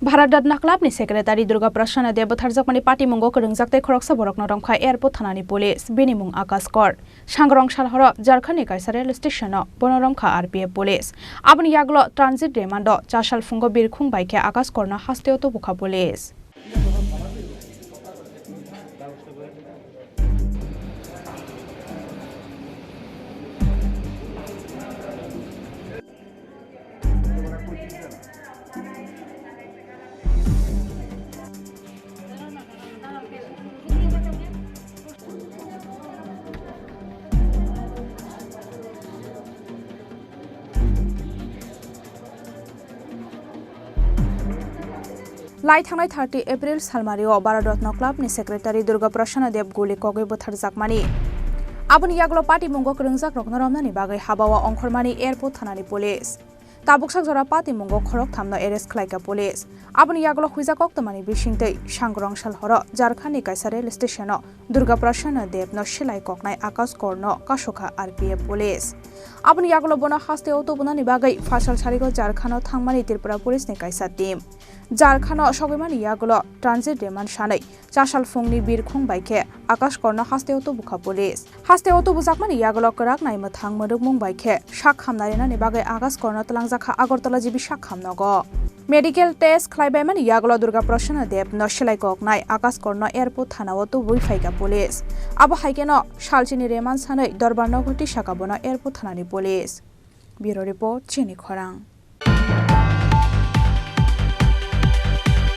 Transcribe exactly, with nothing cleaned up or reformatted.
Bharat Ratna Club ni secretary Durga Prasanna Deb butharjakmani patimungo kwrwngjak tei khoroksa borokno romkha airport thanani police, bini mung Akash Kor. Sangrong sal horo Jharkhand ni kaisa rail station o bono romkha R P F police. Aboni yagulo transit remand o chasal phungo birkhung bai khe Akash Korno hasteo tubukha police. Lai thangnai thirty April salmario Bharat Ratna Club ni secretary Durga Prasanna Deb guli kogwi butharjakmani. Aboni yagulo patimungo kwrwngjak rokno romnani bagwi habao ongkhormani airport thanani police. Tabuksak jora patimungo khorok thamno arrest khlaika police. Aboni yagulo huijak koktwmani bisingtwi sangrong sal horo Jharkhand ni kaisa rail station o Durga Prasanna Deb no silai koknai Akash Korno kasukha R P F police. Aboni yagulo bono hasteo tubunani bagwi phasal sarigo Jharkhand o thangmani Tripura police ni kaisa team. Jharkhand o sogwimani yagulo transit remand sanwi chasal phungni birkhung bai khe Akash Korno hasteo tubukha police. Hasteo tubujakmani yagulo kwrak nai mwthang mwrwkmung bai khe sak hamna rinani bagwi Akash Korno twlangjakha Agartala G B sak hamnogo. Medical test khlaibaimani yagulo Durga Prasanna Deb no silai koknai Akash Korno airport thanao tubui phaika police. Abo hai kheno salchini remand sanwi Dorbar Nogor tisaka bono airport thanani police. Bureau report, Chini Khorang.